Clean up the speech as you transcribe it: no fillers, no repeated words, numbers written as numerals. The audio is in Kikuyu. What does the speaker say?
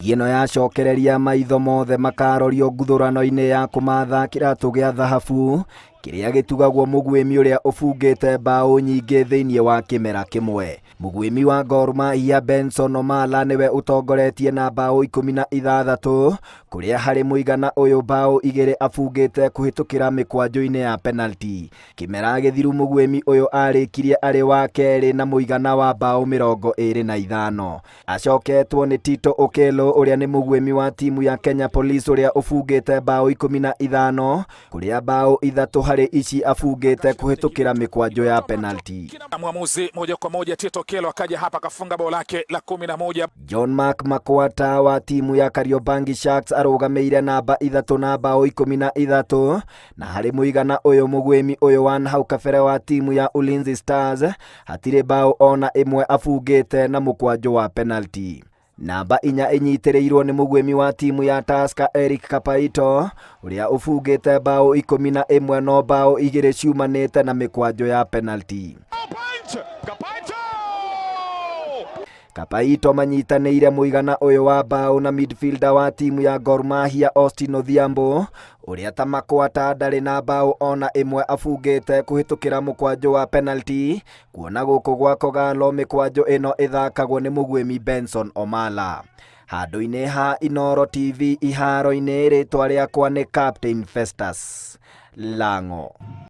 Rigi ĩno yacokereria maitho mothe makarorio nguthũrano-inĩ ya kũmatha kĩratũ gĩa thahabu kĩrĩa gĩtugagwo mũguĩmi ũrĩa ũbungĩte mbaũ nyingĩ thĩinĩ wa kĩmera kĩmwe. Mũguĩmi wa Gor Mahia Benson Omala nĩwe ũtongoretie na mbaũ 16, kũrĩa harĩ mũigana ũyũ mbaũ 2 abungĩte kũhĩtũkĩra mĩkwanjũ-inĩ ya penalty. Kĩmera gĩthiru mũguĩmi ũyũ arĩkirie arĩ wa kerĩ na mũigana wa mbaũ 25. Acoketwo nĩ Tito Okello ũrĩa nĩ mũguĩmi wa timu ya Kenya Police ũrĩa ũbungĩte mbaũ 15, kũrĩa mbaũ 3 harĩ ici abungĩte kũhĩtũkĩra mĩkwanjũ ya penalty. Mwamuzi moja kwa moja Tito Okello akaja hapa akafunga bao lake la 11. John Mark Makwata wa timu ya Kariobangi Sharks arũgamĩire namba 3 na mbaũ 13, na harĩ mũigana ũyũ mũguĩmi ũyũ wa hau kabere wa timu ya Ulinzi Stars hatirĩ mbaũ ona ĩmwe abungĩte na mũkwanjũ wa penalty. Namba 4 ĩnyitĩrĩirwo nĩ mũguĩmi wa timu ya Tusker Eric Kapaito ũrĩa ũbungĩte mbaũ 11, no mbaũ 2 ciumanĩte na mĩkwanjũ ya penalty. Kapaito manyitanĩire mũigana ũyũ wa mbaũ na midfielder wa timu ya Gor Mahia Austin Odhiambo ũrĩa ta Makwata ndarĩ na mbaũ ona ĩmwe abungĩte kũhĩtũkĩra mũkwanjũ wa penalty, kuona gũkũ gwa Kogalo mĩkwanjũ ĩno ĩthakagwo nĩ mũguĩmi Benson Omala. Handũ-inĩ ha Inooro TV iharo-inĩ, rĩtwa rĩakwa nĩ Captain Festus Lango.